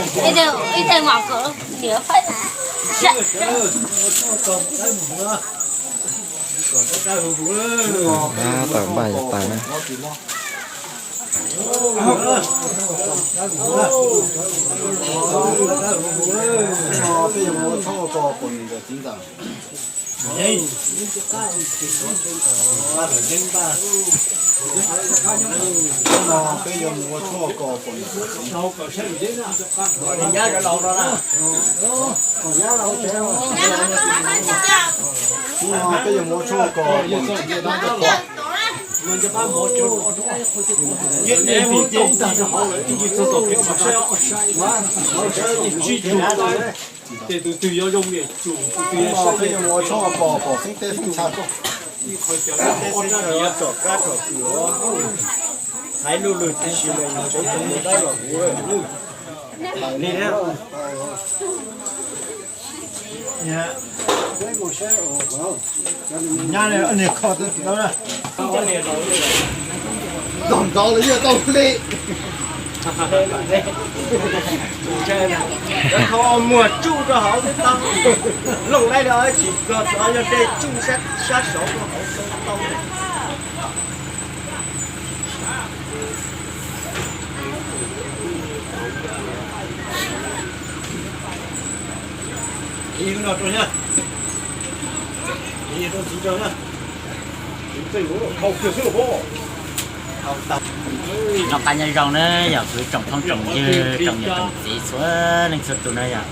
Ib teg, ib teg mas kom niam faib. Tawm npaj yuav tawm na. Peb yuav mus ua tshuaj kom pom txiv dab rau pom. Peb yuav mus ua tshuaj kom pom xeeb teb xeeb chaw tuaj. Tsom kab tsom kwm, hais lus lwm tib si los yus tsev tseem mus dab los huv. Nyab, niag kho tau nrov los yeej tau li. Muag tsuj rau hauv xwb tau. Looj laib li tsis plog txog yog dej tsuj sab saud rau hauv xwb tau. Noj qab nyob zoo na yog kuv tsoom phooj tsoom ywg tsoom niam tsoom txiv txhua leej txhua tus na yog.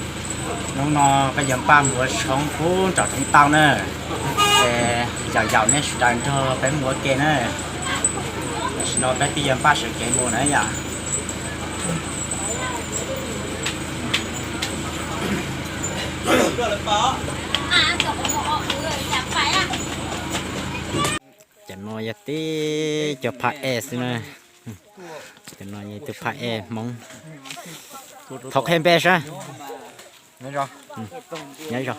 Hnub no peb yuav npaj mus ua tshoob pub nram Thoob Tauj na. Es yaum yaum nej sawv daws nrog peb mus ua ke na. Tam sim no peb twb yuav npaj sawv kev mus na yom. Cov no yog tib cov phaj ej xwb na. Cov no yog ib tug phaj ej Hmoob. Thov qhia npe saib. Nyob zoo.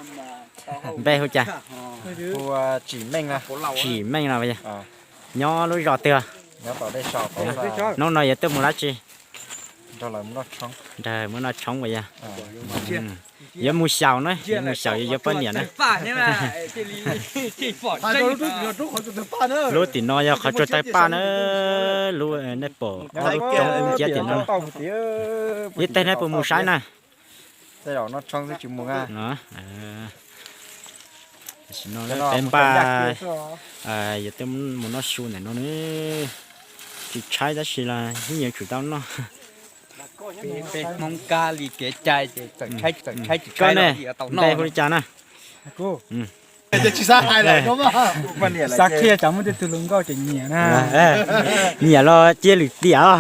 Npe hu cas? Tsim Meej no. Nyob lub zos twg? Hnub no yuav tuaj mus dab tsi? Nrog mus noj tshoob puas yog? Yuav mus xyaum na, yuav mus xyaum yuav yuav poj niam na. Lub tim no yog qhov tsua tawg paj na, lub nej pom ob lub roob ub nciab tim no. Ib teg nej puas mus saib na? Tam sim no peb npaj yuav tuaj mus noj su ntawm no na. Tsis tshaib tab sis los yeej yuav tsum tau noj. Peb Hmoob kab li kev cai ces txawm tshaib txawm tshaib tsis tshaib los yeej tau noj. Npe hu li cas na? Xav qhia tsam muaj tej tug hluas nkauj tseem nyiam na. Nyiam los cia lwm tiam.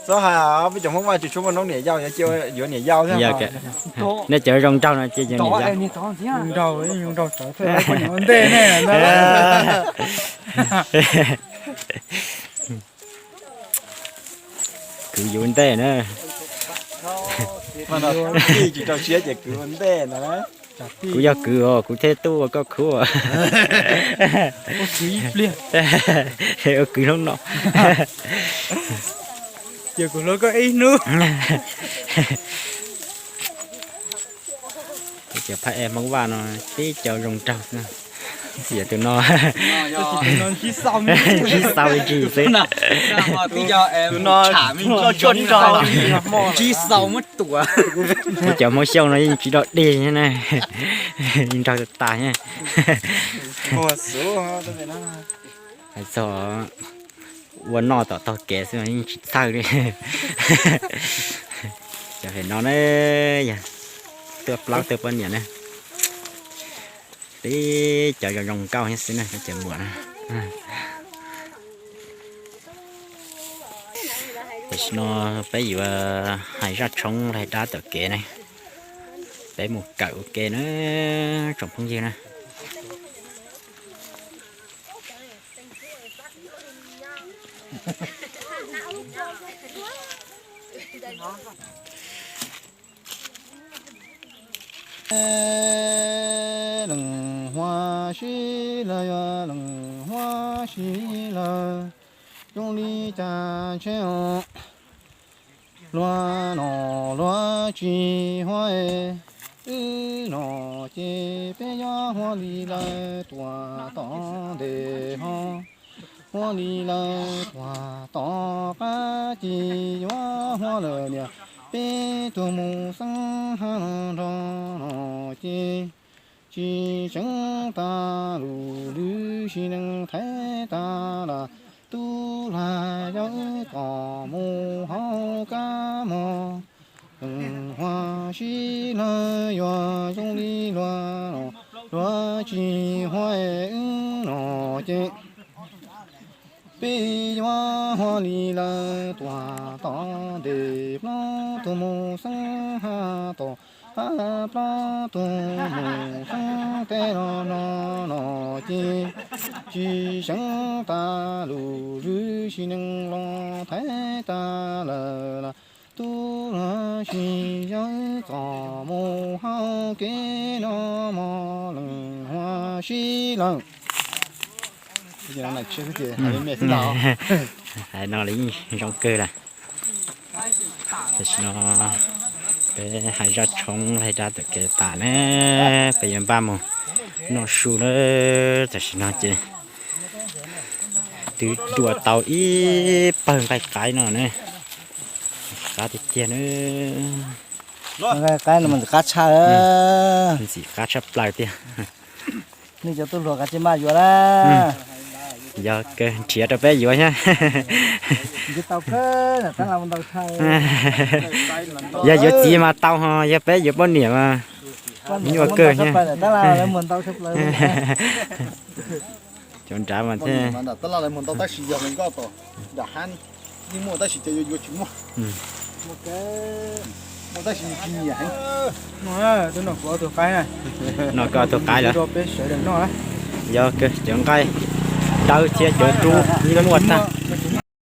Txhob hais peb cov Hmoob Vaj tsis tshua muaj noob niam yau, yuav niam yau thiab. Nej cov zoo nraug no cia yus niam yau. Zoo nraug, zoo nraug, ua ntej ne. Kwv yus ua ntej na. Tsis rau siab ces kwv ua ntej no. Kuv yog kwv os, kuv thiaj tuaj ua koj khub. Ua kwv ib pliag. Ua kwv hnub no. Ces kuv hlub koj ib hnub. Cov phaj ej Hmoob Vaj no tib co zoo nraug. Tus no ntsib xau me ntsis xwb. Ntsib xau muab tuam. Peb cov Hmoob Xyooj no yeej tsis dog dig na, nraug tas tas na. Hais txog ua noj tom taug kev xwb yeej tsis txhawj li. Cov pem no na yog tuaj plaub tuaj poj niam na. Tib cov zoo zoo nkauj thiab xwb na cov muam na. Tam sim no peb yuav hais zaj tshoob los hais dab tom kev ne, peb mus kawm ua ke na tsoom phooj ywg na. Leej huab sib lawv, leej huab sib lawv, zoo li cas ntshe os. Luag no luag tsis huab, wb no ces peb yuav huab li lawv tuam tom ntej ho. Huab li lawv tuam tom qab ces yuav huab lawm niam. Peb tuaj mus xeeb hab nrog no ces tsis seev tas lus lwm sim neej thaiv tas las. Tub lag yog wb txom mus hauv kab mog. Leej huab sib lawv yuav zoo li luag no, luag tsis huab wb no ces peb yuav huab li lawv tuam tom ntej plaub tug mus xeeb hab tom qab plaub tug mus xeeb teb no no no ces tsis seev tas lus lwm sim neej los thaiv tas lawm las. Tub lag sis yog wb txom mus hauv kev no mog leej huab sib lawv. Hais no los yeej zoo kawg lawm. Tam sim no peb hais zaj tshoob laig rab tom kev tas ne, peb yuav npaj mus noj su lawm. Tam sim no ces twb dua tau ib pawg nqaij qaib no ne, qab tiag tiag na. Nqaij qaib no mas ntxim qab tshaj, ntxim qab tshaj plaws tiag. Nej cov tub hluas kav tsij maj yuav na. Yog kawg nrhiav rau peb yuav thiab. Yog yuav txiv mas tau ho, yog peb yuav poj niam mas nyuaj kawg thiab. Cov nrad mas thiab. Tab laj lawv muag ntau tab sis yog hluas nkauj tom nram hab yeej muaj tab sis cov yuav yuav tsis muaj. Muaj tab sis nws tsis nyiam heev. Twb noj kuv ob tug qaib na. Noj koj ob tug qaib lawm. Rau peb sawv daws noj na. Yog kawg cov nqaij dawb thiab cov dub yeej muaj tag.